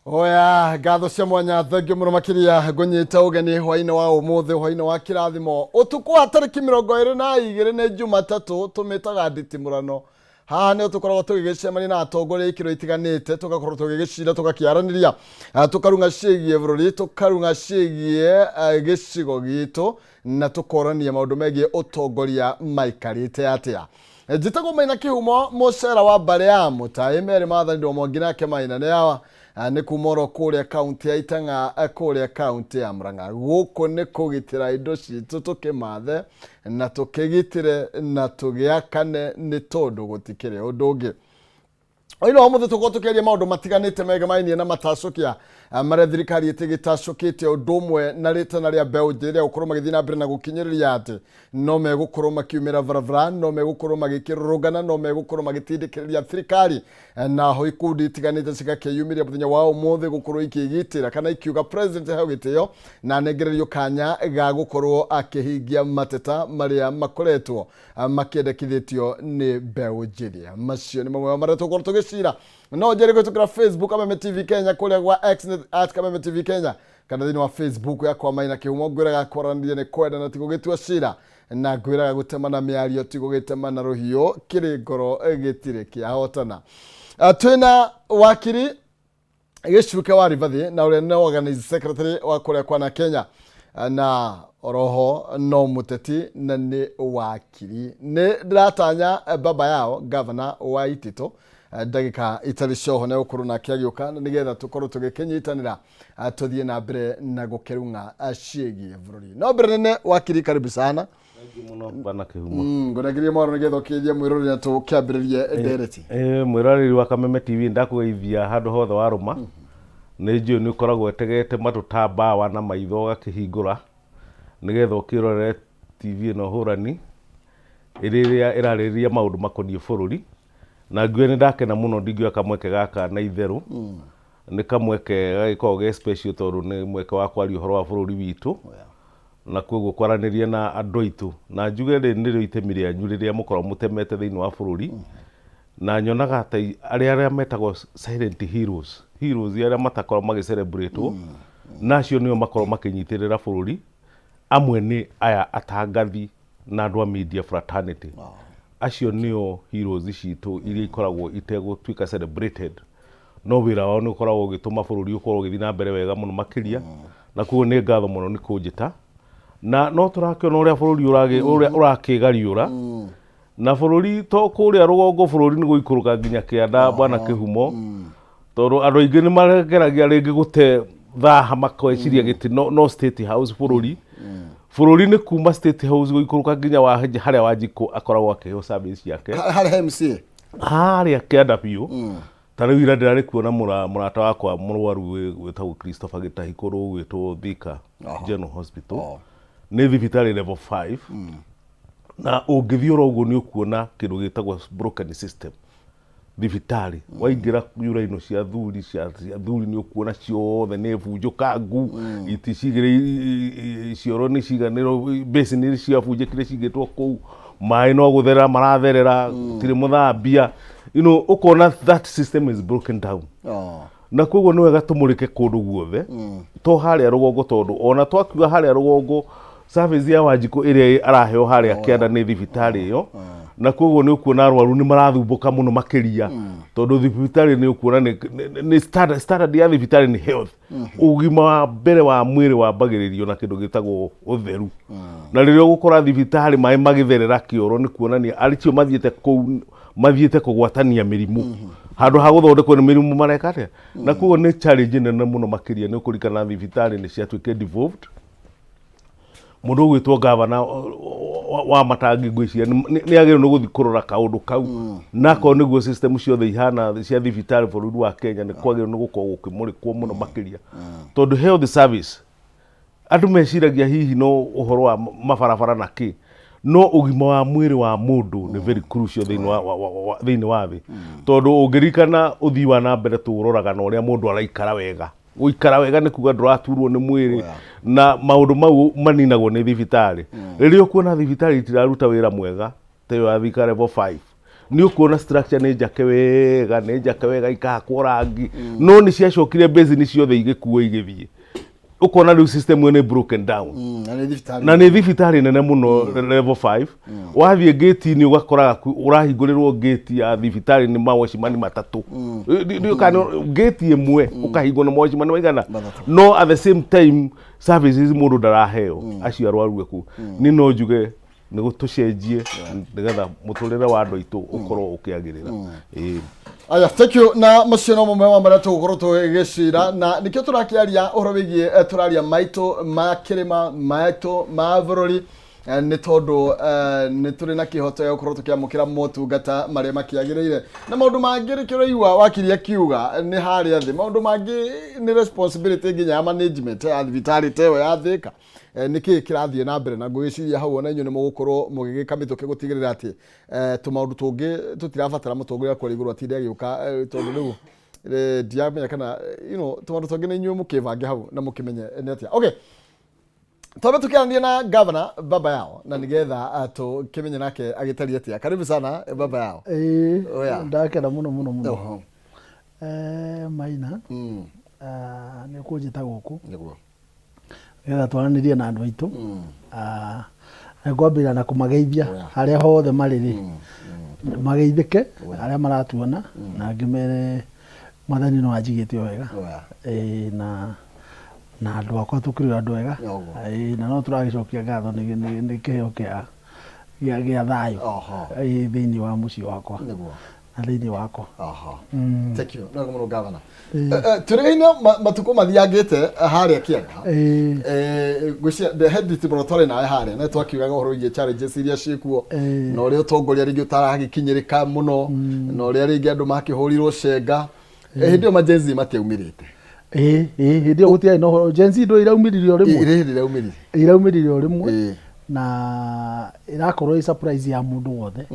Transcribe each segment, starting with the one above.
Oya, ngatho cia mwanya, thengio mũno makĩria. Ngũnyita ũgeni hwainĩ wa ũmũthĩ, hwainĩ wa kĩrathimo, ũtukũ wa tarĩki 22, nĩ Jumatatũ, tũmĩtaga nditimũrano. Haha nĩho tũkoragwo tũgĩgĩcemania na atongoria a ikĩro itiganĩte, tũgakorwo tũgĩgĩcira, tũgakĩaranĩria, tũkarung'a ciĩgiĩ bũrũri, tũkarung'a ciĩgiĩ gĩcigo gitũ, na tũkorania maũndũ megiĩ ũtongoria maikarĩte atĩa. Njĩtagwo Maina Kĩhumo, mũcera wa mbarĩ ya Mũtaĩ merĩ maathani ndwa Mwangi nake Maina nĩ awa nĩ kuma oro kũrĩa kaunti ya Itang'a, kũrĩa kaunti ya Murang'a. Gũkũ nĩ kũgitĩra indo citũ, tũkĩmathe na tũkĩgitĩre na tũgĩakane, nĩ tondũ gũtikĩrĩ ũndũ ũngĩ. Oino ũmũthĩ tũkorwo tũkĩaria maũndũ matiganĩte megemainie na matacũkia marĩa thirikari ĩtĩgĩtacũkĩte, ũndũ ũmwe na rĩtana rĩa mbeũ njĩthĩ rĩa gũkorwo magĩthiĩ na mbere na gũkinyĩrĩria atĩ no megũkorwo makiumĩra barabara, no megũkorwo magĩkĩrũrũngana, no megũkorwo magĩtindĩkĩrĩria thirikari. Naho ikundi itiganĩte cigakĩyumĩria mũthenya wa ũmũthĩ gũkorwo ikĩgitĩra kana ikiuga president aheo gĩtĩo na anengererio kanya ga gũkorwo akĩhingia mateta marĩa makoretwo makĩendekithĩtio nĩ mbeũ njĩthĩ. Macio nĩ mamwe marĩa tũgũkorwo tũgĩcira. No njĩrĩ kũhĩtũkĩra Facebook Kameme TV Kenya, kũrĩa gwa X nĩ @KamemeTV Kenya, kana thĩinĩ wa Facebook yakwa Maina Kĩhumo. Ngwĩraga kwaranĩria nĩ kwenda na ti gũgĩtua cira, na ngwĩraga gũtemana mĩario ti gũgĩtemana rũhiũ, kĩrĩ ngoro gĩtirĩ kĩahotana. Twĩna wakiri Gĩcuke wa Ribathi, na ũrĩa nĩ organizing secretary wa kũrĩa kwana Kenya, na oroho no mũteti na nĩ wakiri. Nĩ ndĩratanya baba yao gavana wa Itito ndagĩka itarĩ coho nĩ gũkorwo nake agĩũka, na nĩgetha tũkorwo tũgĩkĩnyitanĩra, tũthiĩ na mbere na gũkĩrung'a ciĩgiĩ bũrũri. No mbere nene, wakiri, karibu sana. Thengiũ mũno bwana Kĩhumo. Ngũnengerie mwaro nĩgetha ũkĩithie mwĩroreri na tũkĩambĩrĩrie ndereti. Mwĩroreri wa Kameme TV, ndakũgeithia handũ hothe warũma. Nĩ njũĩ nĩ ũkoragwo ũtegete matũ ta mbawa na maitho ũgakĩhingũra nĩgetha ũkĩrorere TV ĩno hũrani ĩrĩ ĩrĩa ĩrarĩrĩria maũndũ makoniĩ bũrũri. Na ngiuga nĩ ndakena mũno, ndingĩoya kamweke gaka na itherũ. Nĩ kamweke gagĩkoragwo ge special tondũ nĩ mweke wa kwaria ũhoro wa bũrũri witũ na koguo kwaranĩria na andũ aitũ. Na njuge rĩrĩ nĩrĩo itemi rĩanyu rĩrĩa mũkoragwo mũtemete thĩinĩ wa bũrũri. Na nyonaga ta arĩa metagwo silent heroes, heroes arĩa matakoragwo magĩ celebrate wo, na acio nĩo makoragwo makĩnyitĩrĩra bũrũri. Amwe nĩ aya atangathi na andũ a media fraternity. Acio nĩo heroes citũ iria ikoragwo itegũtuĩka celebrated, no wĩra wao nĩ ũkoragwo ũgĩtũma bũrũri ũkorwo ũgĩthiĩ na mbere wega mũno makĩria. Na koguo nĩ ngatho mũno nĩ kũnjĩta. Na no tũrakĩona ũrĩa bũrũri ũrĩa ũrakĩgariũra, na bũrũri to kũrĩa rũgongo, bũrũri nĩ gũikũrũka nginya kĩanda, bwana Kĩhumo, tondũ andũ aingĩ nĩ mageragia rĩngĩ gũte thaha makeciria gĩtĩ no State House. Bũrũri nĩ kuma State House gũikũrũka nginya wa harĩa Wanjikũ akoragwo akĩheo service ciake. Harĩa MCA. Harĩa kĩanda biũ. Ta rĩu ira ndĩrarĩ kuona mũrata wakwa mũrwaru wĩtagwo Christopher Gĩtahi kũndũ gũgwĩtwo Thika General Hospital. Nĩ thibitarĩ level 5, na ũngĩthiĩ oro ũguo nĩ ũkuona kĩndũ gĩtagwo broken system. Thibitarĩ waingĩra yuraino cia thuri, cia thuri, nĩ ũkuona ciothe nĩ bunjũkangu, itĩ cigĩrĩ cioro nĩ ciganĩro, basin nĩ ciabunjĩkire cigĩtwo kũu, maĩ no gũtherera maratherera, gũtirĩ mũthambia, ũkona that system is broken down. Na koguo nĩ wega tũmũrĩke kũndũ guothe, to harĩa rũgongo, tondũ ona twakiuga harĩa rũgongo, service ya Wanjikũ ĩrĩa araheo harĩa kĩanda nĩ thibitarĩ ĩyo. Na koguo nĩ ũkuona arwaru nĩ marathumbũka mũno makĩria, tondũ thibitarĩ nĩ ũkuona nĩ standard ya thibitarĩ nĩ health. Ũgima wa mbere wa mwĩrĩ wambagĩrĩrio na kĩndũ gĩtagwo ũtheru, na rĩrĩa ũgũkora thibitarĩ maĩ magĩtherera kĩoro, nĩ kuonania arĩcio mathiĩte kũu mathiĩte kũgwatania mĩrimũ handũ ha gũthondekwo nĩ mĩrimũ mareka atĩa. Na koguo nĩ challenge nene mũno makĩria. Nĩ ũkũririkana thibitarĩ nĩ ciatuĩkire devolved. Mũndũ ũgwĩtwo gavana wa Matangi, ngwĩciria nĩ agĩrĩirwo nĩ gũthiĩ kũrora kaũndũ kau, na akorwo nĩguo system ciothe ihana cia thibitarĩ bũrũri wa Kenya, nĩ kwagĩrĩirwo nĩ gũkorwo gũkĩmũrĩkwo mũno makĩria, tondũ health service andũ meciragia hihi no ũhoro wa mabarabara na kĩ, no ũgima wa mwĩrĩ wa mũndũ nĩ very crucial thĩinĩ wa thĩ, tondũ ũngĩririkana ũthii wa na mbere tũũroraga na ũrĩa mũndũ araikara wega. Gũikara wega nĩ kuga ndũraturwo nĩ mwĩrĩ, na maũndũ mau maninagwo nĩ thibitarĩ. Rĩrĩa ũkuona thibitarĩ itiraruta wĩra mwega ta ĩyo ya Thika level 5. Nĩ ũkuona structure nĩ njake wega, nĩ njake wega, ikahakwo rangi, no nĩ ciacokire basin ciothe igĩkuo igĩthiĩ. Ũkona rĩu system ĩyo nĩ broken down. Na nĩ thibitarĩ. Na nĩ thibitarĩ nene mũno, level 5. Wathiĩ ngĩti-inĩ ũgakoraga ũrahingũrĩrwo ngĩti ya thibitarĩ nĩ mawacimani matatũ. Kana ngĩti ĩmwe ũkahingwo nĩ mawacimani maigana? Matatũ. No at the same time services mũndũ ndaraheo, acio arwaru aku. Niĩ no njuge nĩ tũcenjie nĩgetha mũtũrĩre wa andũ aitũ ũkorwo ũkĩagĩrĩra. Ĩĩ. Aya, thank you. Na macio no mamwe wa marĩa tũgũkorwo tũgĩcira, na nĩkĩo tũrakĩaria ũhoro wĩgiĩ tũraria maitũ ma kĩrĩma, maitũ ma bũrũri, nĩ tondũ nĩ tũrĩ na kĩhoto gĩa gũkorwo tũkĩamũkĩra motungata marĩa makĩagĩrĩire. Na maũndũ mangĩ nĩkĩo ũraigua wakiri akiuga nĩ harĩa thĩ, maũndũ mangĩ nĩ responsibility nginya ya management ya thibitarĩ ta ĩyo ya Thĩka. Nĩ kĩĩ kĩrathiĩ na mbere? Na ngwĩciria hau ona inyuĩ nĩ mũgũkorwo mũgĩgĩka mĩtũkĩ gũtigĩrĩra atĩ tũmaũndũ tũngĩ tũtirabatara mũtongoria kũrĩa igũrũ atinde agĩũka, tondũ rĩu ndiramenya kana tũmaũndũ tũngĩ nĩ inyuĩ mũkĩbange hau na mũkĩmenye nĩ atĩa. Okay, twambe tũkĩaranĩria na governor Baba Yao na nĩgetha tũkĩmenye nake agĩtariĩ atĩa. Karibu sana, Baba Yao. Ĩĩ. Oya. Ndakena mũno mũno mũno. Maina, nĩ ũkũnjĩta gũkũ nĩgetha twaranĩrie na andũ aitũ. Na ngwambĩrĩria na kũmageithia harĩa hothe marĩ rĩ, mageithĩke arĩa maratuona, na ngĩmere Mwathani no anjigĩte o wega. Ĩĩ, na andũ akwa tũkĩrĩ o andũ ega. Ĩĩ, na no tũragĩcokia ngatho nĩ kĩheo gĩa thayũ, ĩĩ, thĩinĩ wa mũciĩ wakwa na thĩinĩ wakwa. Thank you. Nĩ mũno, gavana. Tũrĩgaine matukũ mathiangĩte harĩa kĩanda. Ngwĩciria he nditi mũno twarĩ nawe harĩa na twakiugaga ũhoro wĩgiĩ challenges iria ciĩkuo na ũrĩa ũtongoria rĩngĩ ũtaragĩkinyĩrĩka mũno na ũrĩa rĩngĩ andũ makĩhũrirwo cenga. Hĩndĩ ĩyo ma Gen Z matiaumĩrĩte. Ĩĩ, hĩndĩ ĩyo gũtiarĩ na ũhoro Gen Z ndũĩ iraumĩrire o rĩmwe. Ĩrĩ hĩndĩ ĩraumĩrire. Iraumĩrire o rĩmwe na ĩrakorwo ĩ surprise ya mũndũ wothe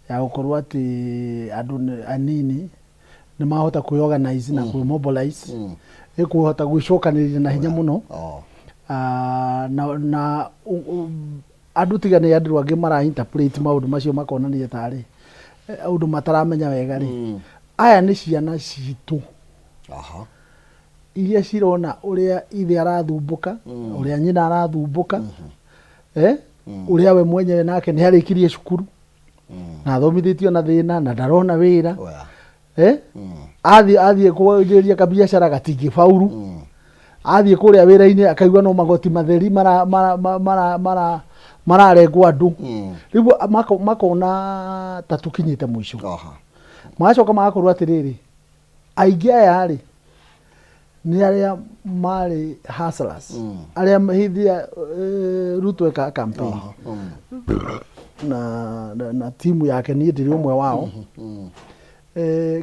ya gũkorwo atĩ andũ anini nĩ mahota kwĩ organize na kwĩ mobilize, ĩkũhota gwĩcokanĩrĩria na hinya mũno. Na andũ tiga nĩ andũ angĩ mara interpret maũndũ macio makonania tarĩ ũndũ mataramenya wega rĩ, aya nĩ ciana citũ iria cirona ũrĩa ithe arathumbũka, ũrĩa nyina arathumbũka, ũrĩa we mwenyewe nake nĩ arĩkirie cukuru na athomithĩtio na thĩna na ndarona wĩra. Athiĩ kwanjĩrĩria kabiacara gatingĩbauru, athiĩ kũrĩa wĩra-inĩ akaigua no magoti matheri mara mararengwo andũ. Rĩu makona ta tũkinyĩte mũico. Magacoka magakorwo atĩrĩrĩ, aingĩ aya rĩ nĩ arĩa marĩ hustlers, arĩa hĩndĩ ya Ruto eka campaign na timu yake, niĩ ndĩrĩ ũmwe wao.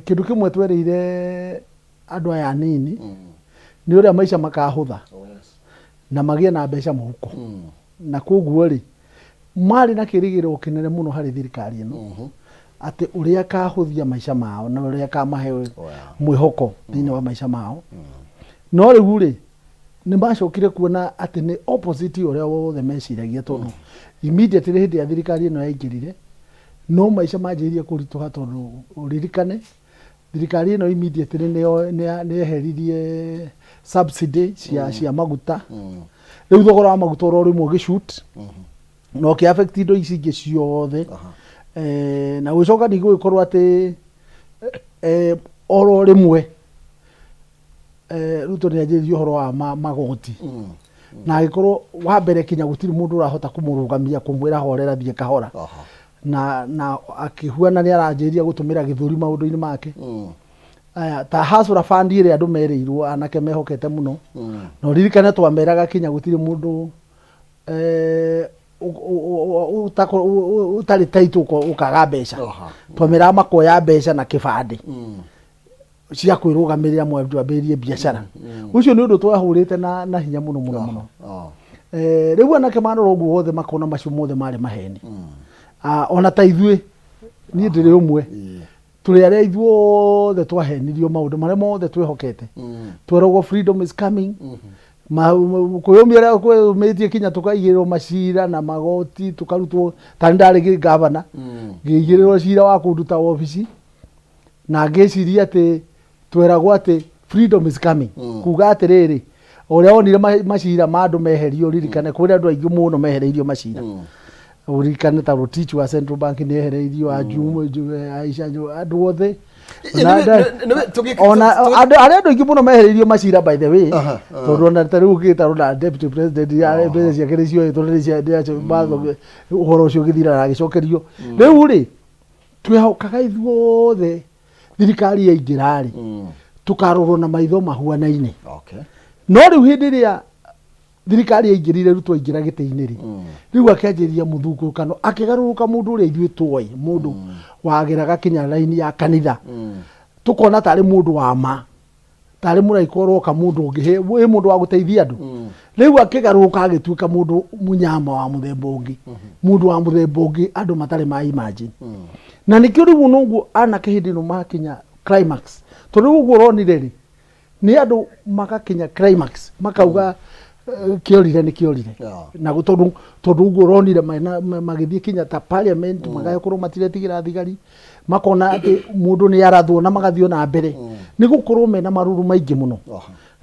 Kĩndũ kĩmwe twerĩire andũ aya anini nĩ ũrĩa maica makahũtha na magĩe na mbeca mũhuko, na koguo rĩ marĩ na kĩrĩgĩrĩro kĩnene mũno harĩ thirikari ĩno atĩ ũrĩa kahũthia maica mao na ũrĩa kamahe mwĩhoko thĩinĩ wa maica mao. No rĩu rĩ nĩ macokire kuona atĩ nĩ opposite ũrĩa wothe meciragia, tondũ immediately hĩndĩ ya thirikari ĩno yaingĩrire no maica manjĩrĩirie kũritũha, tondũ ũririkane thirikari ĩno immediately nĩyo nĩyeheririe subsidy cia maguta. Rĩu thogora wa maguta oro rĩmwe ũgĩshoot na ũkĩ affect indo ici ingĩ ciothe. Na gũgĩcoka ningĩ gũgĩkorwo atĩ oro rĩmwe Ruto nĩ anjĩrĩirie ũhoro wa magoti na agĩkorwo wa mbere kinya gũtirĩ mũndũ ũrahota kũmũrũgamia kũmwĩra horera, thiĩ kahora, na akĩhuana nĩ aranjĩrĩria gũtũmĩra gĩthũri maũndũ-inĩ make. Aya, ta Hustler Fund ĩrĩa andũ merĩirwo anake mehokete mũno, na ũririkane twameraga kinya gũtirĩ mũndũ ũtarĩ taitũ ũkaga mbeca. Twameraga makoya mbeca na kĩbandĩ cia kwĩrũgamĩrĩra mwandũ ambĩrĩrie biacara. Ũcio nĩ ũndũ twahũrĩte na hinya mũno mũno mũno. Rĩu anake marora ũguo wothe makona macio mothe marĩ maheni. Ona ta ithuĩ, niĩ ndĩrĩ ũmwe, tũrĩ arĩa ithuothe twahenirio maũndũ marĩa mothe twĩhokete. Tweragwo freedom is coming. Kwĩyũmia ũrĩa kwĩyũmĩtie kinya tũkaigĩrĩrwo macira na magoti, tũkarutwo. Ta nĩ ndarĩ gavana, ngĩigĩrĩrwo cira wa kũnduta wabici, na ngĩciria atĩ tweragwo atĩ freedom is coming, kuga atĩrĩrĩ, ũrĩa wonire macira ma andũ meherio. Ririkane kwĩrĩ andũ aingĩ mũno mehereirio macira. Ũririkane ta Rotich wa Central Bank nĩ ehereirio, Ajuma, Aisha, andũ othe. Ona andũ arĩa, andũ aingĩ mũno mehereirio macira, by the way, tondũ ona ta rĩu ũngĩtarwo na deputy president ya mbeca ciake nĩ cioetwo na nĩ ũhoro ũcio ũgĩthira na agĩcokerio. Rĩu rĩ, twĩhokaga ithuothe thirikari yaingĩra rĩ, tũkarorwo na maitho mahuanaine. No rĩu hĩndĩ ĩrĩa thirikari yaingĩrire, Ruto aingĩra gĩtĩ-inĩ rĩ, rĩu akĩanjĩrĩria mũthungũkano, akĩgarũrũka mũndũ ũrĩa ithuĩ twoĩ, mũndũ wageraga kinya raini ya kanitha, tũkona tarĩ mũndũ wa ma, tarĩ mũraika ũroka, mũndũ ũngĩ wĩ mũndũ wa gũteithia andũ. Rĩu akĩgarũrũka agĩtuĩka mũndũ mũnyama wa mũthemba ũngĩ, mũndũ wa mũthemba ũngĩ andũ matarĩ ma imagine. Na nĩkĩo rĩu noguo anake hĩndĩ ĩno makinya climax, tondũ rĩu ũguo ũronire rĩ, nĩ andũ magakinya climax makauga kĩorire nĩ kĩorire. Na tondũ ũguo ũronire magĩthiĩ kinya ta parliament, magakorwo matiretigĩra thigari, makona atĩ mũndũ nĩ arathwo na magathiĩ na mbere, nĩ gũkorwo mena marũrũ maingĩ mũno.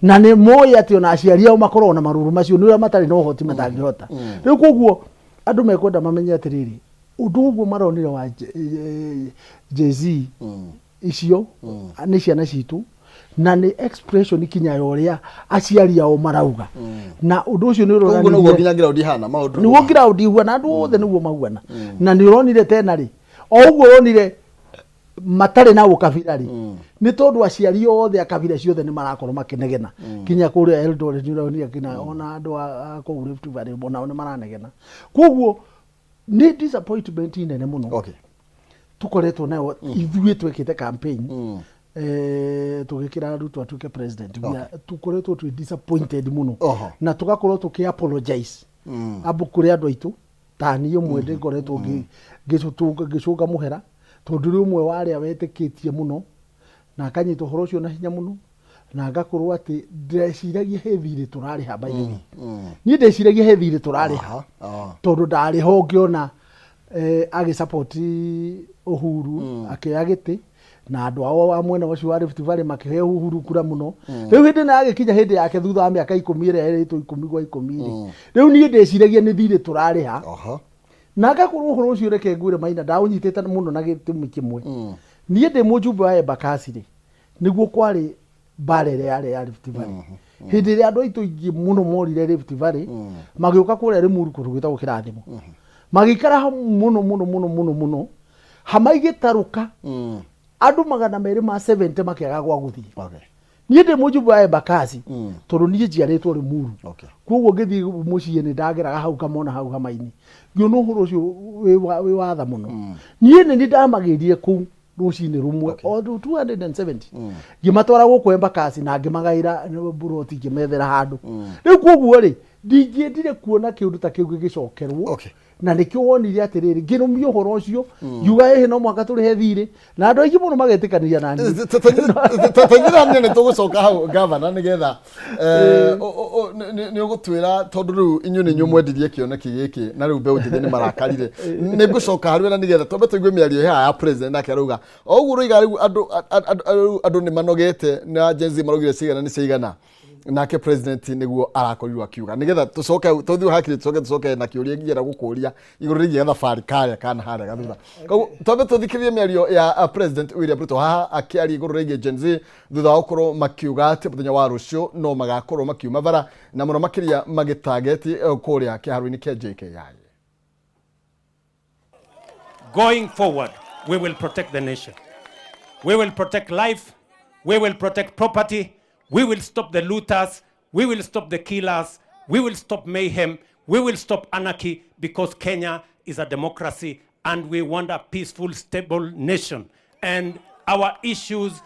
Na nĩ moĩ atĩ ona aciari ao makoragwo na marũrũ macio, nĩ ũrĩa matarĩ na ũhoti, matangĩhota. Rĩu koguo andũ mekwenda mamenye atĩrĩrĩ, ũndũ ũguo maronire wa Gen Z icio nĩ ciana citũ, na nĩ expression kinya ya ũrĩa aciari ao marauga, na ũndũ ũcio nĩ Koguo nĩguo ũronanirie nginya ground ihana maũndũ. Nĩguo ground ihuana, andũ othe nĩguo mahuana. Na nĩ ũronire tena rĩ, o ũguo ũronire matarĩ na ũkabira rĩ, nĩ tondũ aciari othe a kabira ciothe nĩ marakorwo makĩnegena kinya kũrĩa Eldoret. Nĩ ũronire kinya ona andũ a kũu Rift Valley onao nĩ maranegena. Koguo nĩ disappointment nene mũno tũkoretwo nayo ithuĩ twĩkĩte campaign, tũgĩkĩra Ruto atuĩke president. Tũkoretwo twĩ disappointed mũno na tũgakorwo tũkĩ apologize ambo kũrĩ andũ aitũ. Ta niĩ ũmwe ndĩkoretwo ngĩcũnga mũhera, tondũ rĩ ũmwe wa arĩa wetĩkĩtie mũno na akanyita ũhoro ũcio na hinya mũno, na ngakorwo atĩ ndeciragia he thirĩ tũrarĩha. By the way, niĩ ndeciragia he thirĩ tũrarĩha, tondũ ndarĩ ho ngĩona agĩsupport Uhuru akĩoya gĩtĩ, na andũ ao a mwena ũcio wa Rift Valley makĩhe Uhuru kura mũno. Rĩu hĩndĩ ĩno yagĩkinya hĩndĩ yake, thutha wa mĩaka 10 ĩrĩa ĩrĩtwo 10 gwa 10 rĩ, rĩu niĩ ndeciragia nĩ thirĩ tũrarĩha. Na ngakorwo ũhoro ũcio, reke ngwĩre Maina, ndaũnyitĩte mũno na gĩtũmi kĩmwe. Niĩ ndĩ mũjumbe wa Embakasi rĩ, nĩguo kwarĩ mbara ĩrĩa yarĩ ya Rift Valley, hĩndĩ ĩrĩa andũ aitũ aingĩ mũno morire Rift Valley, magĩũka kũrĩa Limuru, kũndũ gwĩtagwo Kĩrathimo, magĩikara hau mũno mũno mũno mũno mũno. Hama igĩtarũka, andũ 270 makĩaga gwa gũthiĩ. Niĩ ndĩ mũjumbe wa Embakasi, tondũ niĩ njiarĩtwo Limuru, koguo ngĩthiĩ mũciĩ nĩ ndageraga hau ngamona hau hama-inĩ, ngĩona ũhoro ũcio wĩ watha mũno. Niĩ nĩ niĩ ndamagĩrire kũu rũcinĩ rũmwe o 270, ngĩmatwara gũkũ Embakasi na ngĩmagaĩra buroti, ngĩmethera handũ. Rĩu koguo rĩ, ndingĩendire kuona kĩũndũ ta kĩu gĩgĩcokerwo. Na nĩkĩo wonire atĩrĩrĩ, ngĩrũmia ũhoro ũcio, ngiuga ĩhĩ no mũhaka tũrĩhe thirĩ, na andũ aingĩ mũno magetĩkanĩria na niĩ. Taithirania nĩ tũgũcoka hau, gavana, nĩgetha nĩ ũgũtwĩra, tondũ rĩu inyuĩ nĩ inyuĩ mwendirie kĩoneki gĩkĩ, na rĩu mbeũ njĩthĩ nĩ marakarire. Nĩ ngũcoka harĩ we na nĩgetha twambe tũigue mĩario haha ya president, nake arauga o ũguo ũroiga. Rĩu andũ nĩ manogete na Gen Z maraugire cigana nĩ ciigana, nake president nĩguo arakorirwo akiuga, nĩgetha tũcoke tũthiĩ hakiri, tũcoke na kĩũria ngĩenda gũkũria igũrũ rĩgiĩ gathabarĩ karĩa kana harĩa gathutha. Koguo twambe tũthikĩrĩrie mĩario ya President William Ruto haha akĩaria igũrũ rĩgiĩ Gen Z, thutha wa gũkorwo makiuga atĩ mũthenya wa rũciũ no magakorwo makiuma bara, na mũno makĩria magĩtageti kũrĩa kĩharo-inĩ kĩa JKIA. Going forward, we will protect the nation. We will protect life. We will protect property. We will stop the looters. We will stop the killers. We will stop mayhem. We will stop anarchy, because Kenya is a democracy and we want a peaceful, stable nation. And our issues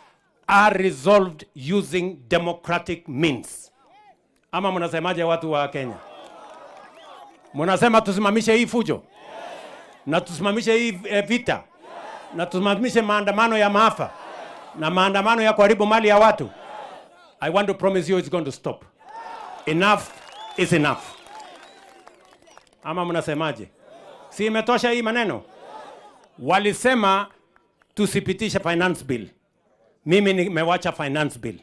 are resolved using democratic means. Ama mnasemaje, watu wa Kenya? Mnasema tusimamishe hii fujo na tusimamishe hii vita na tusimamishe maandamano ya maafa na maandamano ya kuharibu mali ya watu. I want to promise you it's going to stop. Enough is enough. Ama mnasemaje? Si imetosha hii maneno? Walisema tusipitishe finance bill. Mimi nimewacha finance bill.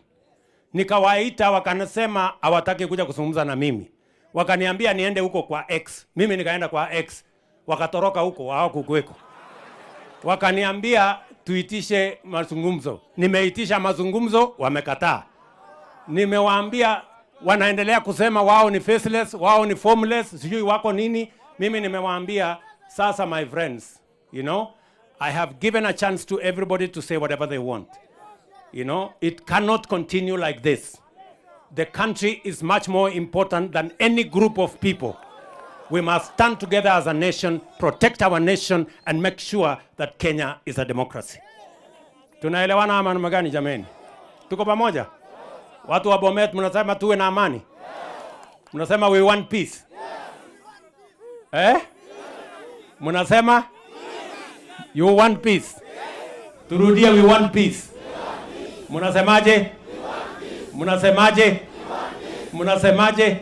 Nikawaita wakanasema hawataki kuja kuzungumza na mimi. Wakaniambia niende huko kwa X. Mimi nikaenda kwa X. Wakatoroka huko, hawakukuweko. Wakaniambia tuitishe mazungumzo. Nimeitisha mazungumzo, wamekataa. Nimewaambia wanaendelea kusema wao ni faceless, wao ni formless, sijui wako nini. Mimi nimewaambia sasa, my friends, I have given a chance to everybody to say whatever they want. It cannot continue like this. The country is much more important than any group of people. We must stand together as a nation, protect our nation, and make sure that Kenya is a democracy. Tunaelewana ama namna gani jameni? Tuko pamoja? Watu wa Bomet mnasema tuwe na amani? Mnasema we want peace? Eh? Mnasema you want peace? Turudie, we want peace. Mnasemaje? Mnasemaje? Mnasemaje?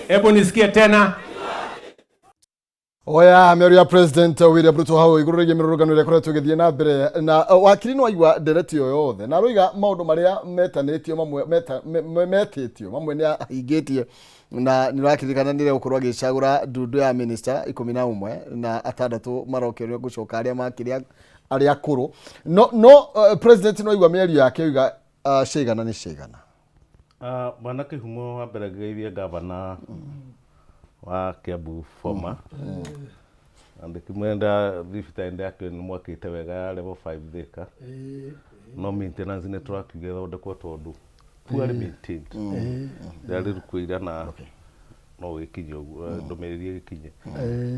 Hebu nisikie tena. Oya mĩario ya President William Ruto hau igũrũ rĩgiĩ mĩrũrũngano ĩrĩa ĩkoretwo ĩgĩthiĩ na mbere na wakiri no aigua ndereti ĩyo yothe na aroiga maũndũ marĩa metanĩtio mamwe metĩtio mamwe nĩ ahingĩtie na nĩ ũrakĩririkana nĩ gũkorwo agĩcagũra ndundu ya minister 11 na 6 marokerio gũcoka arĩa makĩrĩ arĩa akũrũ no president no aigua mĩario yake oiga ciigana nĩ ciigana. Bwana Kĩhumo, wa mbere ngeithie gavana wa Kiambu former na ndĩkĩmwenda. Thibitarĩ ndĩakĩo nĩ mwakĩte wega ya level 5 Thika, no maintenance nĩ tũrakiuga ĩthondekwo tondũ poorly maintained ndĩrarĩ kwĩira na no gĩkinye ũguo ndũmĩrĩri ĩgĩkinye.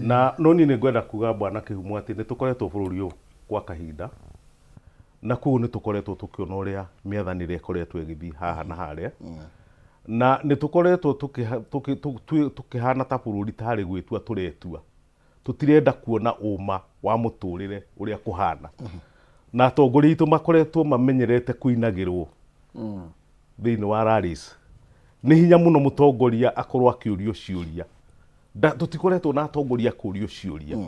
Na no niĩ nĩ ngwenda kuga, bwana Kĩhumo, atĩ nĩ tũkoretwo bũrũri ũyũ kwa kahinda na koguo nĩ tũkoretwo tũkĩona ũrĩa mĩathanĩre ĩkoretwo ĩgĩthiĩ haha na harĩa, na nĩ tũkoretwo tũkĩhana ta bũrũri tarĩ gwĩtua tũretua, tũtirenda kuona ũma wa mũtũrĩre ũrĩa kũhana, na atongoria aitũ makoretwo mamenyerete kũinagĩrwo thĩinĩ wa rallies. Nĩ hinya mũno mũtongoria akorwo akĩũrio ciũria. Tũtikoretwo na atongoria kũrio ciũria,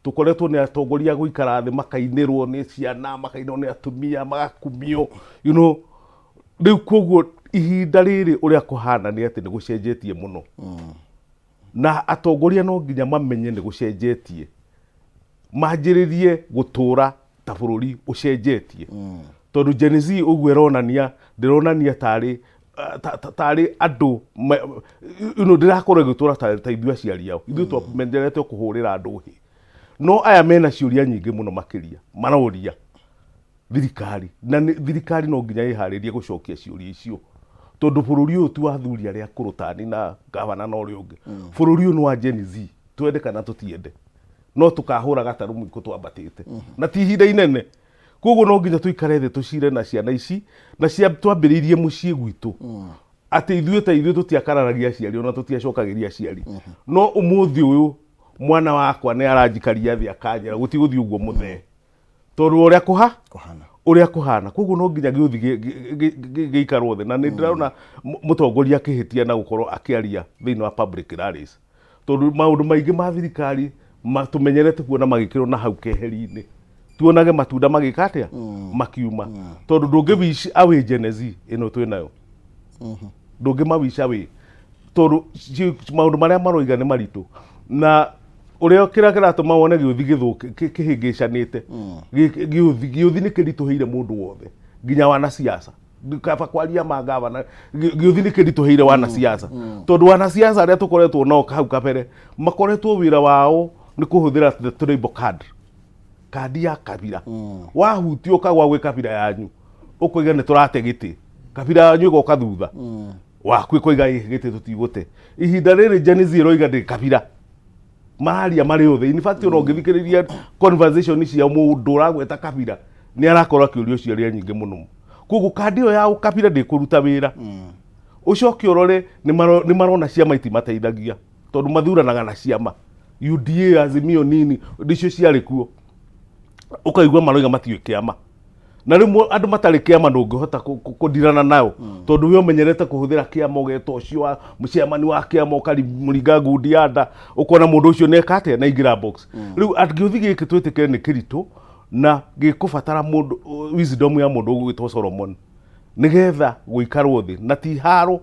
tũkoretwo nĩ atongoria gũikara thĩ makainĩrwo nĩ ciana, makainĩrwo nĩ atumia, magakumio. Rĩu koguo ihinda rĩrĩ ũrĩa kũhana nĩ atĩ nĩ gũcenjetie mũno, na atongoria no nginya mamenye nĩ gũcenjetie, manjĩrĩrie gũtũra ta bũrũri ũcenjetie, tondũ Gen Z ũguo ĩronania, ndĩronania tarĩ tarĩ andũ ndĩrakorwo ĩgĩtũra ta ithuĩ aciari ao. Ithuĩ twamenyerete kũhũrĩra andũ hĩ, no aya mena ciũria nyingĩ mũno makĩria maroria thirikari, na thirikari no nginya ĩharĩrie gũcokia ciũria icio, tondũ bũrũri ũyũ ti wa athuri arĩa akũrũ tani na gavana na ũrĩa ũngĩ. Bũrũri ũyũ nĩ wa Gen Z, twende kana tũtiende, no tũkahũra gatarũ mũiko twambatĩte na ti ihinda inene. Koguo no nginya tũikare thĩ tũcire na ciana ici na cia twambĩrĩirie mũciĩ gwitũ, atĩ ithuĩ ta ithuĩ tũtiakararagia aciari ona tũtiacokagĩria aciari, no ũmũthĩ ũyũ mwana wakwa nĩ aranjikaria thĩ akanjĩra gũtigũthiĩ ũguo mũthee, tondũ ũrĩa kũha Kũhana. Ũrĩa kũhana. Koguo no nginya gĩũthi gĩikarwo thĩ, na nĩ ndĩrona mũtongoria akĩhĩtia na gũkorwo akĩaria thĩinĩ wa public rallies, tondũ maũndũ maingĩ ma thirikari tũmenyerete kuona magĩkĩrwo na hau keheri-inĩ, tuonage matunda magĩka atĩa makiuma, tondũ ndũngĩ wish away Gen Z ĩno twĩ nayo, ndũngĩ wish away, tondũ maũndũ marĩa maroiga nĩ maritũ, na ũrĩa kĩrĩa kĩratũma wone gĩũthi gĩthũki kĩhĩngĩcanĩte. Gĩũthi nĩ kĩritũhĩire mũndũ wothe, nginya wanasiasa. Kaba kwaria ma gavana, gĩũthi nĩ kĩritũhĩire wanasiasa, tondũ wanasiasa arĩa tũkoretwo nao hau kabere makoretwo wĩra wao nĩ kũhũthĩra the tribal card, kandi ya kabira. Wahutio ũkagwa gwĩ kabira yanyu, ũkoiga nĩ tũrate gĩtĩ, kabira yanyu ĩgoka thutha waku ĩkoiga ĩ gĩtĩ tũtigũte. Ihinda rĩrĩ Gen Z ĩroiga ndĩ kabira, mararia marĩ othe. In fact, ona ũngĩthikĩrĩria conversation cia mũndũ ũragweta kabira, nĩ arakorwo akĩũrio ciũria nyingĩ mũno. Koguo kandi ĩyo ya ũkabira ndĩkũruta wĩra. Ũcoke ũrore nĩ marona ciama itimateithagia, tondũ mathuranaga na ciama UDA, Azimio, nini nĩcio ciarĩ kuo, ũkaigua maroiga matiũĩ kĩama. Na rĩmwe andũ matarĩ kĩama ndũngĩhota kũndirana nao, tondũ we ũmenyerete kũhũthĩra kĩama, ũgeta ũcio wa mũciamani wa kĩama, ũkamũringa ngundi ya nda, ũkona mũndũ ũcio nĩ eka atĩa na ingĩra box. Rĩu angĩũthi gĩkĩ twĩtĩkĩre nĩ kĩritũ na gĩkũbatara mũndũ wisdom ya mũndũ ũgwĩtwo Solomon, nĩgetha gũikarwo thĩ na ti haro.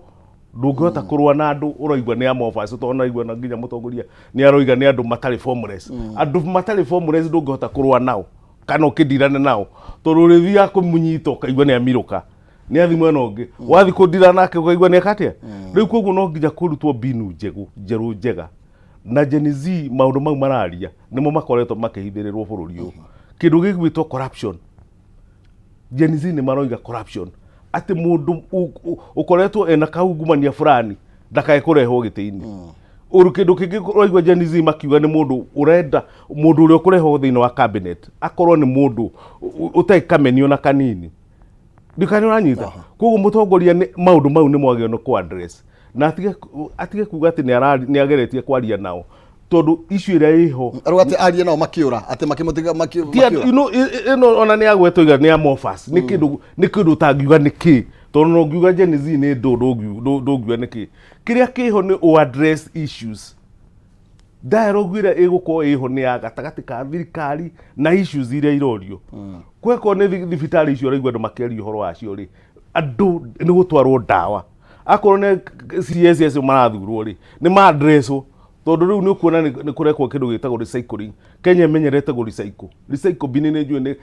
Ndũngĩhota kũrũa na andũ ũraigua nĩ amorphous, tondũ naigua na nginya mũtongoria nĩ aroiga nĩ andũ matarĩ formless. Andũ matarĩ formless ndũngĩhota kũrũa nao kana ũkĩndirane nao, tondũ ũrĩthiaga kũmũnyita ũkaigua nĩ amirũka, nĩ athi mwena ũngĩ, wathi kũndira nake ũkaigua nĩ eka atĩa. Rĩu koguo no nginya kũrutwo mbinu njegu njerũ njega na Gen Z. Maũndũ mau mararia nĩmo makoretwo makĩhithĩrĩrwo bũrũri ũyũ, kĩndũ gĩgwĩtwo corruption. Gen Z nĩ maroiga corruption, atĩ mũndũ ũkoretwo ena kaungumania fulani ndakae kũrehwo gĩtĩ-inĩ. Ũru kĩndũ kĩngĩ ũraigua Gen Z makiuga nĩ mũndũ ũrenda mũndũ ũrĩa ũkũrehwo thĩinĩ wa cabinet akorwo nĩ mũndũ ũtarĩ kamenio na kanini. Ndikana ũranyita. Koguo mũtongoria nĩ maũndũ mau nĩ mwagĩrĩirwo nĩ kũ address na atige kuga atĩ nĩ ageretie kwaria nao, tondũ issue ĩrĩa ĩho Arauga atĩ arie nao makiura, atĩ makĩmũtiga Ti makiura. Ĩno ona nĩ agwetwo iga nĩ amorphous, nĩ kĩndũ ũtangiuga nĩ kĩ, tondũ no ngiuga Gen Z nĩ ndũ ndũngiuga nĩ kĩ. Kĩrĩa kĩho nĩ o address issues. Dialogue ĩrĩa ĩgũkorwo ĩho nĩ ya gatagatĩ ka thirikari na issues iria irorio. Kwekorwo nĩ thibitarĩ icio ũraigua andũ makĩaria ũhoro wacio rĩ, andũ nĩ gũtwarwo ndawa. Akorwo nĩ CS acio marathurwo rĩ, nĩ ma-addresswo, tondũ rĩu nĩ ũkuona nĩ kũrekwo kĩndũ gĩtagwo recycling. Kenya ĩmenyerete gũ recycle. Recycle bin nĩ njũĩ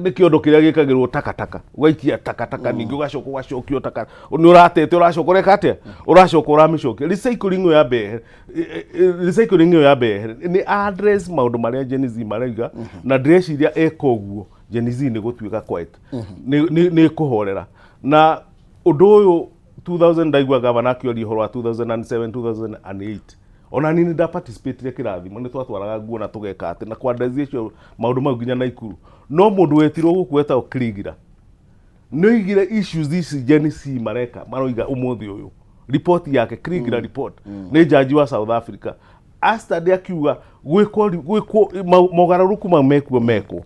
nĩ kĩondo kĩrĩa gĩkagĩrwo takataka, ũgaikia takataka, ningĩ ũgacoka ũgacokio taka nĩ ũratete, ũracoka ũreka atĩa, ũracoka ũramĩcokia. Recycling ĩyo yambe yehere, recycling ĩyo yambe yehere, nĩ address maũndũ marĩa Gen Z maraiga. Na ndĩreciria eka ũguo Gen Z nĩ gũtuĩka quiet, nĩ kũhorera. Na ũndũ ũyũ 2000 ndaigua gavana akĩoria ũhoro wa 2007 2008, ona niĩ nĩ ndaparticipatire kĩrathimo, nĩ twatwaraga nguo na tũgeka atĩ na kwandacia icio maũndũ mau nginya Naikuru. No mũndũ wetirwo gũkũ wetagwo Krigira nĩ oigire issues ici Gen Z mareka maroiga ũmũthĩ ũyũ, report yake, Kriegler report, nĩ jaji wa South Africa Astad akiuga gwĩkwo mogarũrũku mau mekuo mekwo,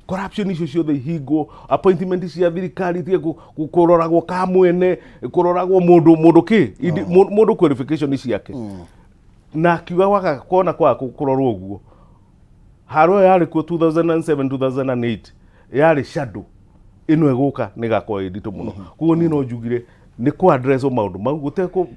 corruption icio ciothe ihingwo, appointment cia thirikari itige kũroragwo ka mwene, kũroragwo mũndũ kĩ mũndũ qualification ciake. Na akiuga waga kuona kwaga kũrorwo ũguo, haro ĩyo yarĩ kuo 2007 2008 yarĩ shadow, ĩno ĩgũka nĩ ĩgakorwo ĩ nditũ mũno. Koguo niĩ no njugire nĩ kũ address maũndũ mau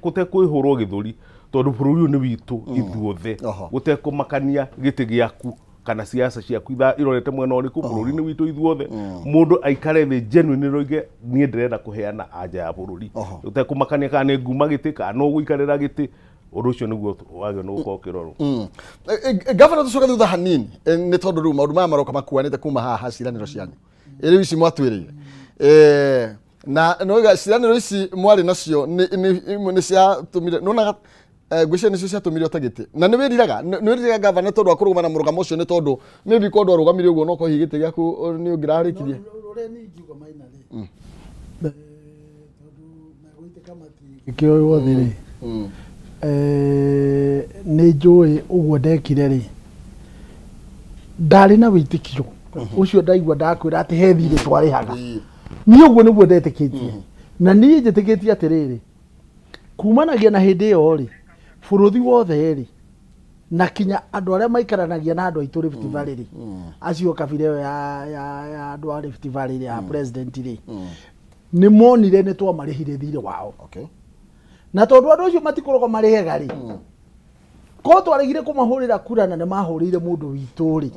gũtekwĩhũrwo gĩthũri, tondũ bũrũri ũyũ nĩ witũ ithuothe, gũtekũmakania gĩtĩ gĩaku kana siasa ciaku irorete mwena ũrĩkũ. Bũrũri nĩ witũ ithuothe. Mũndũ aikare thĩ genuine roige niĩ ndĩrenda kũheana anja ya bũrũri, gũtekũmakania kana nĩ nguma gĩtĩ kana no gũikarĩra gĩtĩ. Ũndũ ũcio nĩguo wagĩrĩirwo nĩ gũkorwo ũkĩrorwo. Gavana, tũcoke thutha hanini, nĩ tondũ rĩu maũndũ maya maroka makuanĩte kuma haha ciranĩro cianyu rĩu ici mwatwĩrĩire. Na noiga ciranĩro ici mwarĩ nacio nĩ ciatũmire nĩwonaga, ngwĩciria nĩcio ciatũmire ũte gĩtĩ. Na nĩ wĩriraga, nĩ wĩriraga, gavana, tondũ wa kũrũgama na mũrũgamo ũcio? Nĩ tondũ maybe korwo ndwarũgamire ũguo, no korwo hihi gĩtĩ gĩaku nĩ ũngĩrarĩkirie. Ũrĩa niĩ ingiuga Maina rĩ, tondũ megũitĩka matingĩkĩoywo othe rĩ, nĩ njũĩ ũguo ndekire rĩ, ndarĩ na wĩtĩkio ũcio. Ndaigua ndakwĩra atĩ he thirĩ twarĩhaga. Niĩ ũguo nĩguo ndetĩkĩtie, na niĩ njĩtĩkĩtie atĩrĩrĩ, kumanagia na hĩndĩ ĩyo rĩ, bũrũri wothe rĩ, na kinya andũ arĩa maikaranagia na andũ aitũ Rift Valley rĩ, acio kabira ĩyo ya andũ a Rift Valley rĩ, ya president rĩ, nĩ monire nĩ twamarĩhire thirĩ wao. Na tondũ andũ acio matikoragwo marĩ ega rĩ, korwo twaregire kũmahũrĩra kura na nĩ mahũrĩire mũndũ witũ rĩ,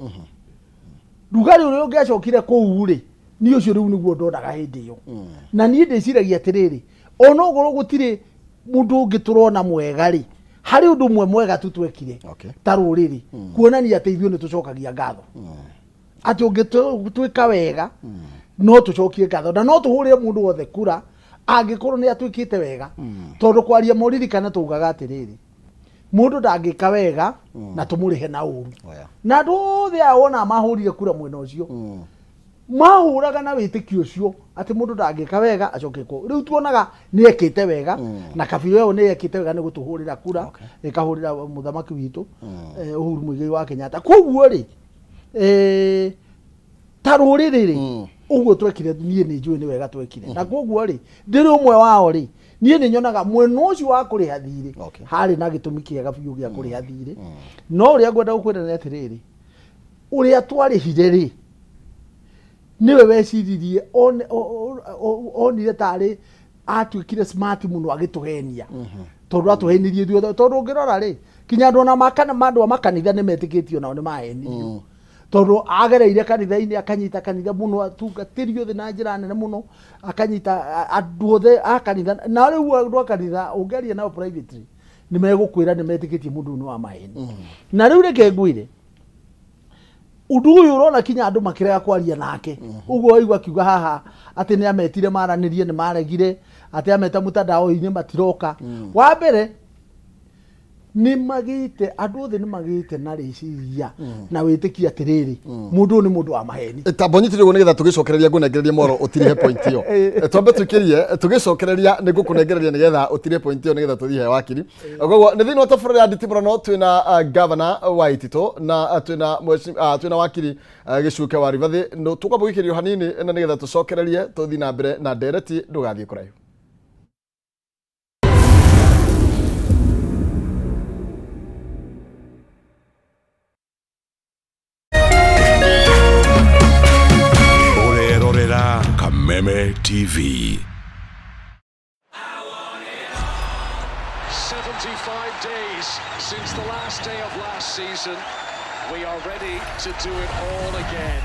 rugarĩ ũrĩa ũngĩacokire kũu rĩ, niĩ ũcio rĩu nĩguo ndonaga hĩndĩ ĩyo. Na niĩ ndĩciragia atĩrĩrĩ, ona okorwo gũtirĩ mũndũ ũngĩ tũrona mwega rĩ, harĩ ũndũ ũmwe mwega tu twekire ta rũrĩrĩ, kuonania atĩ ithuĩ nĩ tũcokagia ngatho, atĩ ũngĩtwĩka wega no tũcokie ngatho, na no tũhũrĩre mũndũ wothe kura angĩkorwo nĩ atwĩkĩte wega. Tondũ kwaria moririkana tugaga atĩrĩrĩ, mũndũ ndangĩka wega na tũmũrĩhe na ũru. Oh, yeah. Na andũ othe aya wona mahũrire kura mwena ũcio, mahũraga na wĩtĩkio ũcio atĩ mũndũ ndangĩka wega acoke kũ rĩu tuonaga nĩ ekĩte wega. Na kabira ĩyo nĩ ekĩte wega nĩ gũtũhũrĩra kura, ĩkahũrĩra mũthamaki witũ, Uhuru Muigai wa Kenyatta. Koguo rĩ, Ta rũrĩrĩ rĩ, ũguo twekire, niĩ nĩ njũĩ nĩ wega twekire, na koguo rĩ, ndĩrĩ ũmwe wao rĩ, niĩ nĩ nyonaga mwena ũcio wa kũrĩha thirĩ harĩ na gĩtũmi kĩega biũ gĩa kũrĩha thirĩ. No ũrĩa ngwenda gũkwĩra nĩ atĩrĩrĩ, ũrĩa twarĩhire rĩ, nĩwe weciririe onire tarĩ atuĩkire smart mũno agĩtũhenia, tondũ atũhenirie ithuothe. Tondũ ũngĩrora rĩ, kinya andũ ona andũ a makanitha nĩ metĩkĩtio nao nĩ mahenirio, tondũ agereire kanitha-inĩ, akanyita kanitha mũno, atungatĩri othe na njĩra nene mũno, akanyita andũ othe a kanitha. Na rĩu andũ a kanitha ũngĩaria nao privately, nĩ megũkwĩra nĩ metĩkĩtie mũndũ ũyũ nĩ wa maheni. Na rĩu reke ngwĩre ũndũ ũyũ, ũrona kinya andũ makĩrega kwaria nake. Ũguo waigua akiuga haha atĩ nĩ ametire maranĩrie, nĩ maregire, atĩ ameta mũtandao-inĩ matiroka. Wa mbere, nĩ magĩte andũ othe nĩ magĩte na rĩciria na wĩtĩkia atĩrĩrĩ, mũndũ ũyũ nĩ mũndũ wa maheni. Tambo nyitire ũguo nĩgetha tũgĩcokereria ngũnengererie mwaro ũtirihe point ĩyo. Twambe tũikĩrie, tũgĩcokereria nĩ ngũkũnengereria nĩgetha ũtirihe point ĩyo, nĩgetha tũthiĩ he wakiri. Koguo nĩ thĩinĩ wa tabarĩra ya nditimũrano twĩna governor wa Itito na twĩna twĩna wakiri Gĩcuke wa Ribathi. No tũkwamba gũikĩrio hanini na nĩgetha tũcokererie tũthiĩ na mbere na ndereti. Ndũgathiĩ kũraihu. Ũrerorera Kameme TV. 75 days since the last day of last season. We are ready to do it all again.